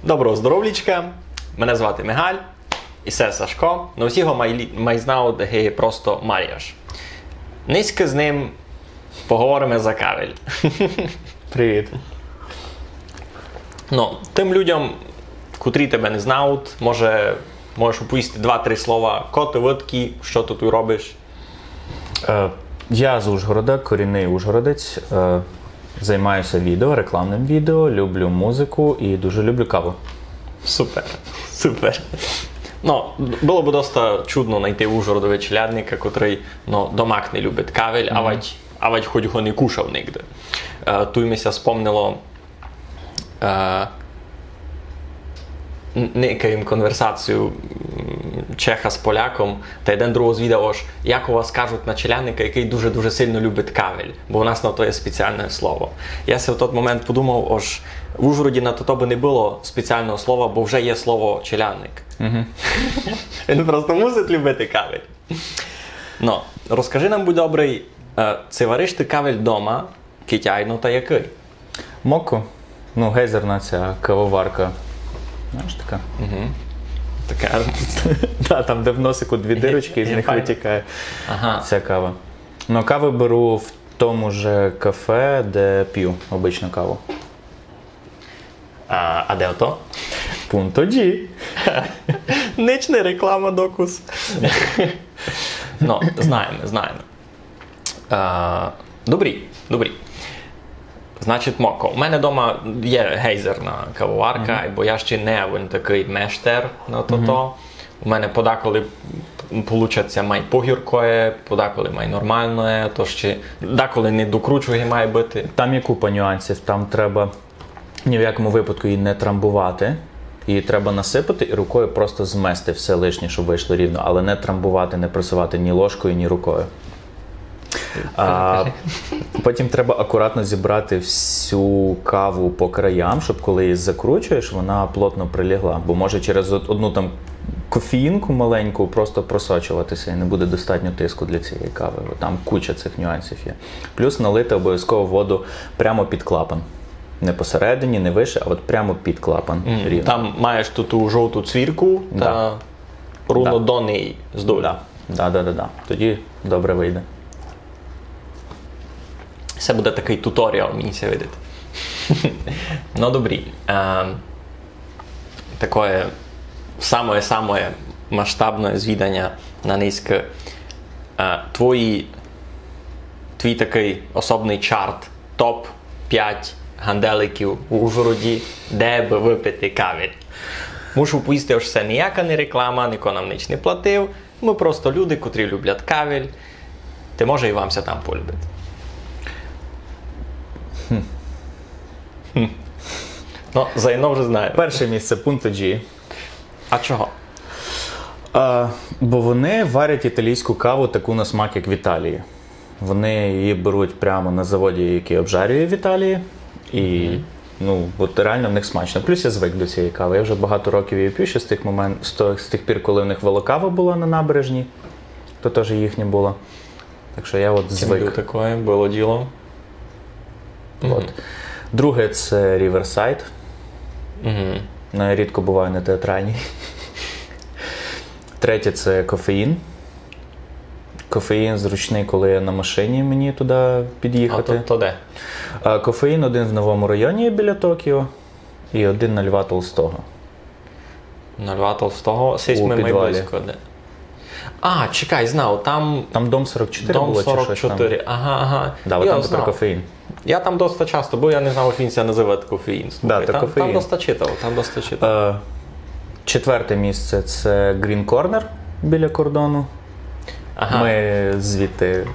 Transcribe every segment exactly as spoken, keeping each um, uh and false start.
Доброго здоровлічка, мене звати Мигаль, і се Сашко, но всі го май, май знають ги просто Маріаш. Нынька з ним поговориме за кавель. Привіт. Ну, тым людям, котрі тебе не знають, може, можеш оповісти два-три слова, ко ты, выдкы, што ты туй робиш? Е, я з Ужгорода, корінний ужгородець. Е, займаюся відео, рекламним відео, люблю музику і дуже люблю каву. Супер, супер. Ну, было бы доста чудно найти в Ужгородови челядника, котрый, ну, домак не любить кавель, авадь, авадь хоть го не кушав нигде. Е, туй ми ся спомнило, е, н-, некаєм конверсацію, м, чеха з поляком, та єден другого звідав, ож як у вас кажуть на челядника, якый дуже-дуже сильно любить кавель, бо у нас на то є спеціальне слово. Я си в тот момент подумав, ож в Ужгороді на то бы не было спеціального слова, бо вже є слово челядник. Він просто мусить любити кавель. Ну, розкажи нам, будь добрый, е, ци вариш ты кавель дома, кидь айно, та якый? Моко, ну, гейзерна ця кавоварка. Знаєш, така? Така. Да, там, де в носику дві дирочки, і з Я них файно. Витікає Ага. ця кава. Ну, каву беру в тому же кафе, де п'ю обичну каву. А, а де ото? Punto G. Нич не реклама, докус. Ну, знаєме, знаєме. А, добрі, добрі. Значить, Моко. У мене дома є гейзерна кавоварка, бо я ще не вон такый мештер на тото. У мене подаколи получаться май погіркоє, подаколи май нормалноє, то ще даколи не докручує, має быти. Там є купа нюансів. Там треба ні в якому випадку її не трамбувати. Її треба насипати і рукою просто змести все лишнє, щоб вийшло рівно, але не трамбувати, не пресувати ні ложкою, ні рукою. А потім треба акуратно зібрати всю каву по краям, щоб коли її закручуєш, вона плотно прилягла. Бо може через од- одну там кофеїнку маленьку просто просочуватися і не буде достатньо тиску для цієї кави. Бо там куча цих нюансів є. Плюс налити обов'язково воду прямо під клапан. Не посередині, не вище, а от прямо під клапан. Рівно. Там маєш ту, ту жовту цвірку Да. та руно Да. до неї здоль. Да. Да, да, да, да. Тоді добре вийде. Се буде такый туторіал, мені ся видить. Ну, добрі. Е, такоє самоє-самоє масштабноє звіданя на нынька. Е, твої, твій такый особный чарт, топ пять ганделиків у Ужгороді, де бы выпити кавель. Мушу повісти, ож се ніяка не реклама, нико нам нич не платив. Мы просто люди, котрі люблять кавель. Та може і вам ся там полюбить. Хм. Ну, за єдно вже знаєме. Перше місце Punto G. А чого? А, бо вони варять італійську каву таку на смак, як в Італії. Вони її беруть прямо на заводі, який обжарює в Італії. І ну, от реально в них смачно. Плюс я звик до цієї кави. Я вже багато років її п'ю, ще з тих момент, з того- з тих пір, коли в них велокава була на набережній, то теж їхня була. Так що я от звик. Такоє было діло. От. Друге це Riverside. Ну, я рідко буваю на театральній. Третє це кофеїн. Кофеїн зручний, коли я на машині, мені туди А під'їхати. то, то де? А, кофеїн один в новому районі біля Токіо і один на Льва Толстого. На Льва Толстого, сись У ми май підвалі. Близько. Де? А, чекай, знав, там Там дом сорок чотири дом було чи щось сорок чотири. Там. Ага, ага. Да, от Йо, там тепер знав. Кофеїн. Я там доста часто був, я не знав, як він ся називає кофеїн. Слухай, Да, то там, кофеїн. Там доста читав, там доста читав. Е, четверте місце це Green Corner біля кордону. Ага. Ми звідти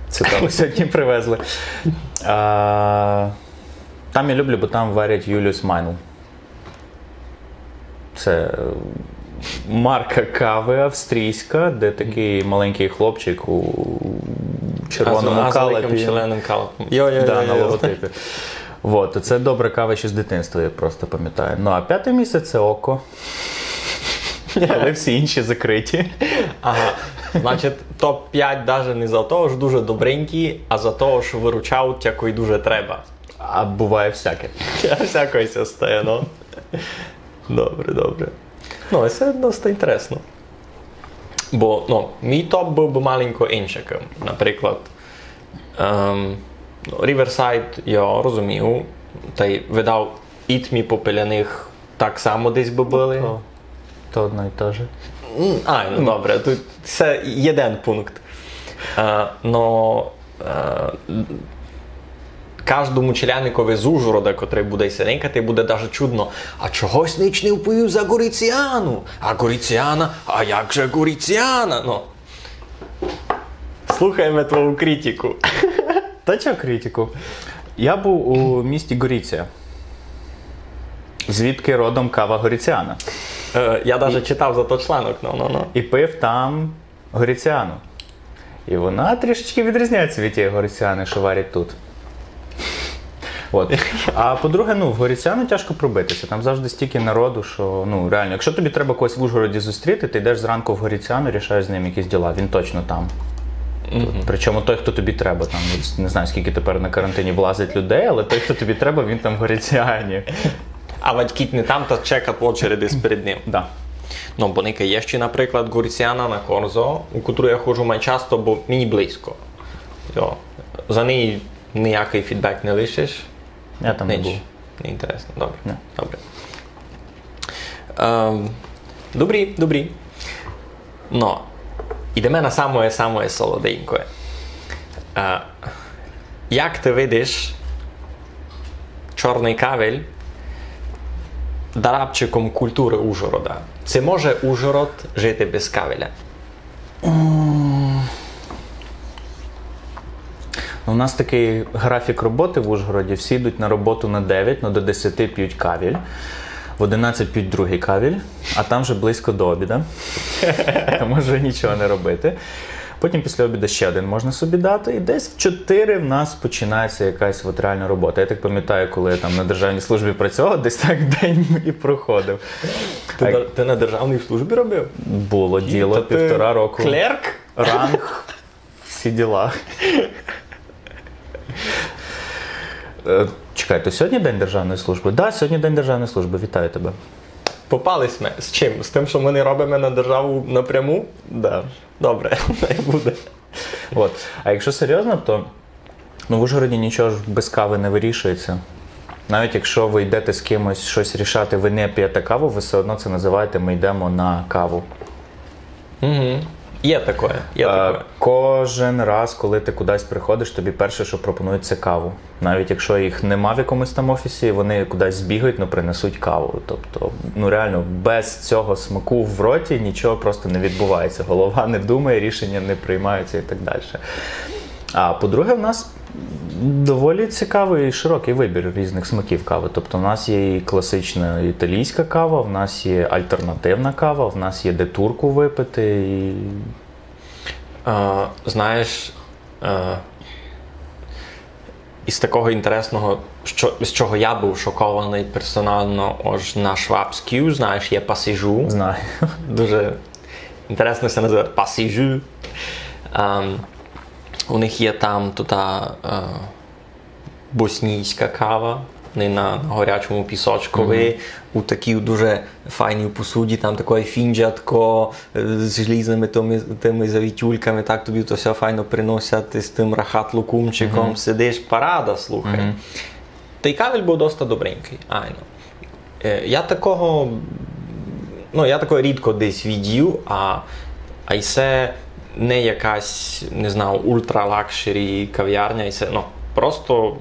цікаво сьогодні привезли. А, там я люблю, бо там варять Julius Meinl. Це марка кави австрійська, де такий маленький хлопчик у червоному А з, а з великим калапі. Червоним калапом. Йо, йо, Да, йо, на йо. логотипі. Вот, це добра кава ще з дитинства, я просто пам'ятаю. Ну а п'яте місце це Око. Коли всі інші закриті. Ага. Значить, топ пять даже не за того, що дуже добренькі, а за того, що выручають, як і дуже треба. А буває всяке. Всякоє ся стає, ну. Добре, добре. Ну, се доста інтересно. Бо, ну, мій топ быв бы маленько иншакым. Наприклад, ем, ну, Ріверсайд, я розумію, тай видав, і тмі попеляных так само десь бы были. То, то одно і то же. М, Ай, ну добре, тут се єден пункт. Е, но е, каждому челядникови з Ужгорода, котрый буде ся никати, буде даже чудно. А чогось нич не вповів за Горіціану? А Горіціана? А як же Горіціана? Ну, слухаєме твою критику. Та чого критику? Я був у місті Горіція, звідки родом кава Горіціана. Е, я даже читав за то чланок, ну, ну, ну. І пив там Горіціану. І вона трішечки відрізняється від тієї Горіціани, що варять тут. От. А по-друге, ну, в Горіціану тяжко пробитися. Там завжди стільки народу, що, ну, реально, якщо тобі треба когось в Ужгороді зустріти, ти йдеш зранку в Горіціану, рішаєш з ним якісь діла. Він точно там. Причому той, хто тобі треба, там, от, не знаю, скільки тепер на карантині влазить людей, але той, хто тобі треба, він там в Горіціані. А вадь кідь не там, та чекат в очереди перед ним. Да. Ну, бо ника є ще, наприклад, Горіціана на Корзо, у котру я ходжу май часто, бо мені близько. Йо. За неї ніякый фідбек не лишиш. Я там не Нич. був. Неінтересно. Добре. Не. Добре. Ем, добрі, добрі. Но, ідеме на самоє-самоє солоденькоє. Е, як ты видиш чорный кавель дарабчиком културы Ужгорода? Ци може Ужгород жити без кавеля? Ну, у нас такий графік роботи в Ужгороді. Всі йдуть на роботу на дев'ять, ну, до десяти п'ють кавель, в одинадцять п'ють другий кавель, а там вже близько до обіда. Тому вже нічого не робити. Потім після обіду ще один можна собі дати. І десь в чотири в нас починається якась от реальна робота. Я так пам'ятаю, коли я там на державній службі працював, десь так день і проходив. Ти, на, ти на державній службі робив? Було діло Та ти півтора року. Клерк? Ранг, всі діла. Е, Чекай, то сьогодні День державної служби? Так, да, сьогодні День державної служби. Вітаю тебе. Попали сьме. З чим? З тим, що ми не робимо на державу напряму? Да. Добре, най буде. От. А якщо серйозно, то, ну, в Ужгороді нічого ж без кави не вирішується. Навіть якщо ви йдете з кимось щось рішати, ви не п'єте каву, ви все одно це називаєте: «Ми йдемо на каву». Угу. Є такое, є Е, такое. Кожен раз, коли ти кудись приходиш, тобі перше, що пропонують, це каву. Навіть якщо їх нема в якомусь там офісі, вони кудись збігають, ну, принесуть каву. Тобто, ну, реально, без цього смаку в роті нічого просто не відбувається. Голова не думає, рішення не приймаються і так далі. А по-друге, в нас доволі цікавий і широкий вибір різних смаків кави. Тобто, в нас є і класична італійська кава, в нас є альтернативна кава, в нас є де турку випити. І Е, знаєш, е, із такого інтересного, що, з чого я був шокований персонально, ож на Швабській, знаєш, є Пасіжу. Знаю. Дуже інтересно, се називає Пасіжу. Ем, у них є там тута е, боснійська кава, не на, на горячому пісочкови, у такій дуже файній посуді, там такоє фінджатко е, з желізными тыми, тыми завітюльками, так тобі то все файно приносять з тым рахат-лукумчиком, сидиш, парада, слухай. Тай кавель быв доста добренькый, айно. Е, я такого, ну, я такого рідко десь видів, а, а й се не якась, не знаю, ультра-лакшері кавярня, й се, ну, просто,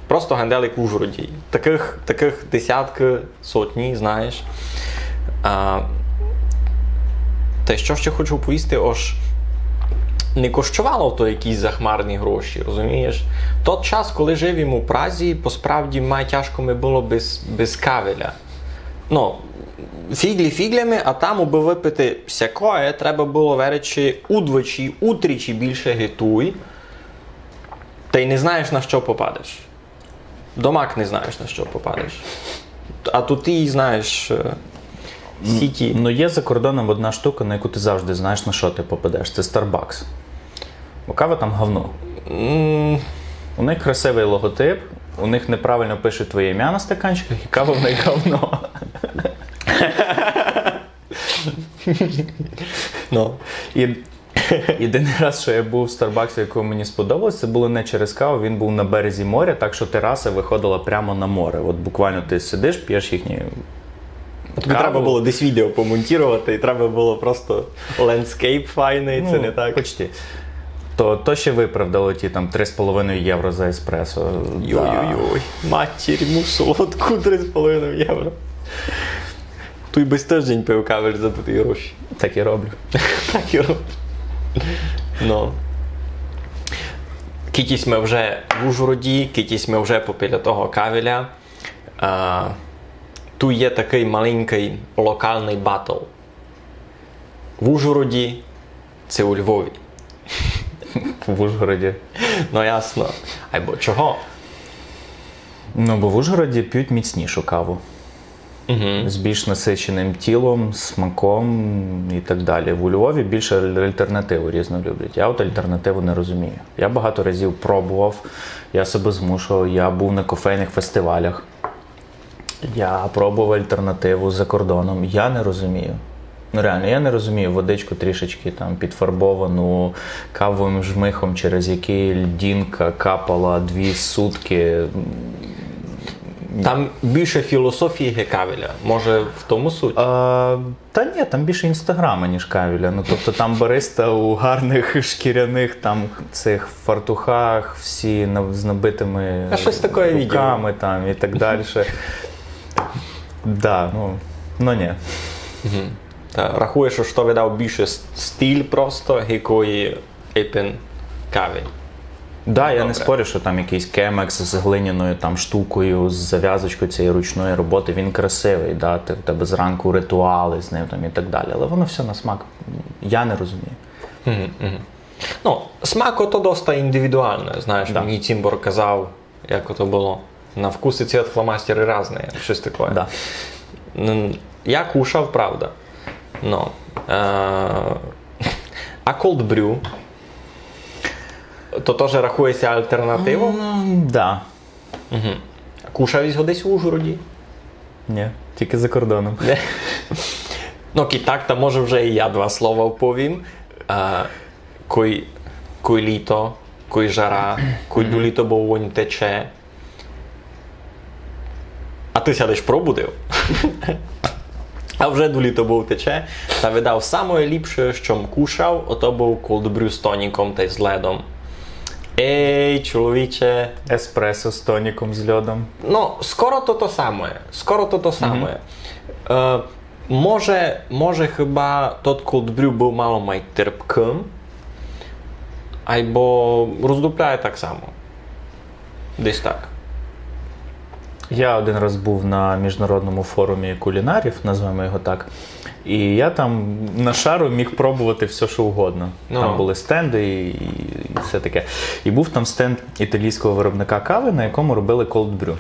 просто ганделик в Ужгороді. Такых, такых десяткы, сотні, знаєш. А, та що ще хочу повісти, ож не коштувало то якісь захмарні гроші, розумієш? Тот час, коли жив им у Празі, по справді май тяжко ми было без, без кавеля. Ну, фіґлі фіґлями, а там, убы выпити сякоє, треба было веречи удвічі, утрічі більше ги туй. Та й не знаєш, на що попадеш. Домак не знаєш, на що попадеш. А туй ти знаєш е, сіті. Ну, є за кордоном одна штука, на яку ти завжди знаєш, на що ти попадеш. Це Starbucks. Бо кава там говно. М, У них красивий логотип, у них неправильно пишуть твоє ім'я на стаканчиках, і кава в них говно. Ну. І єдиний раз, що я був в Старбаксі, який мені сподобався, це було не через каву, він був на березі моря, так що тераса виходила прямо на море. От буквально ти сидиш, п'єш їхню... Тобі треба було десь відео помонтувати, і треба було просто лендскейп файний, це не так. Почти. То, то ще виправдало ті там три з половиною євро за еспресо. Йой-йой-йой, матір му солодку, три з половиною євро. Туй без тиждень пив кавель за туті гроші. Так і роблю. Так і роблю. Ну. Кіть сьме вже в Ужгороді, кіть сьме вже попіля того кавеля. А, туй є такый маленькый локалный батл. В Ужгороді ци у Львові? В Ужгороді. Ну, ясно. Айбо чого? Ну, бо в Ужгороді п'ють міцнішу каву. Угу. З більш насиченим тілом, смаком і так далі. У Львові більше аль-, альтернативу різну люблять. Я от альтернативу не розумію. Я багато разів пробував, я себе змушував, я був на кофейних фестивалях. Я пробував альтернативу за кордоном. Я не розумію. Ну, реально, я не розумію водичку трішечки там підфарбовану кавовим жмихом, через який льдинка капала дві сутки. Там більше філософії ги кавеля. Може, в тому суть? А, та ні, там більше інстаграма, ніж кавеля. Ну, тобто там бариста у гарних шкіряних там цих фартухах, всі на-, з набитими А щось таке я видів. Руками там і так далі. Да, ну, ну ні. Та, рахуєш, што видав більше с-, стиль просто, якої ипен кавень. Да, я не спорю, що там якийсь кемекс з глиняною там штукою, з зав'язочкою цієї ручної роботи, він красивий, да, ти, в тебе зранку ритуали з ним там і так далі. Але воно все на смак. Я не розумію. Ну, смак ото доста індивідуалне, знаєш, Да. Мені Цімбор казав, як ото было. На вкус и цвет фломастери разные, штось таке. Да. М, я кушав, правда. Ну, е, а cold brew? То тоже рахує ся альтернативов? Ну, да. Кушав єсь го десь у Ужгороді? Ні, тільки за кордоном. Не. Ну, кідь так, та може вже і я два слова вповім. А, кой, кой літо, кой жара, кой до літо бо вонь тече. А ты ся лиш пробудив. А вже до літо бо тече. Та видав, самоє ліпше, што м кушав, ото быв cold brew з тоніком тай з льодом. Ей, чоловіче. Еспресо з тоніком з льодом. Ну, скоро то то самоє. Скоро то то самоє. Е, може, може, хіба тот cold brew быв мало май терпкым, айбо роздупляє так само. Десь так. Я один раз був на міжнародному форумі кулінарів, назвемо його так. І я там на шару міг пробувати все, що угодно. Ну. Там були стенди і, і все таке. І був там стенд італійського виробника кави, на якому робили cold brew.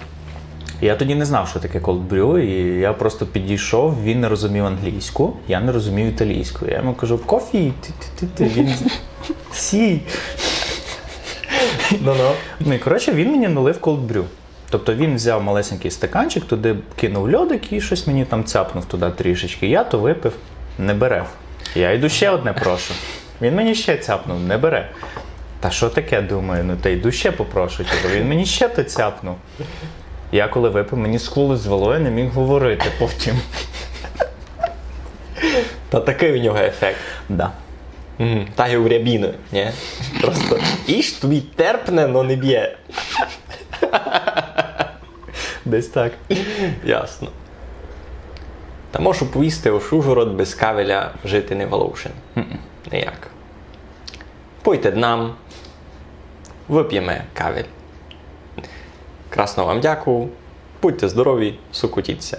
Я тоді не знав, що таке cold brew, і я просто підійшов, він не розумів англійську, я не розумів італійську. Я йому кажу: «Кофі, ти, ти, ти, ти». Він: «Сі». Ну-ну. Ну і коротше, він мені налив cold brew. Тобто він взяв малесенький стаканчик, туди кинув льодик і щось мені там цяпнув туди трішечки. Я то випив, не бере. Я йду ще одне прошу. Він мені ще цяпнув, не бере. Та що таке, думаю, ну та йду ще попрошу, типу, він мені ще то цяпнув. Я коли випив, мені скулы звело, я не міг говорити потім. Та такый у нього ефект. Да. Мгм. Так і у рябіны, ні? Просто їж, тобі терпне, но не бє. Десь так. Ясно. Та можу повісти, ож Ужгород без кавеля жити не воловшен. Ніяк. Пойте д нам, выпєме кавель. Красно вам дякую. Будьте здорові, сокотіть ся.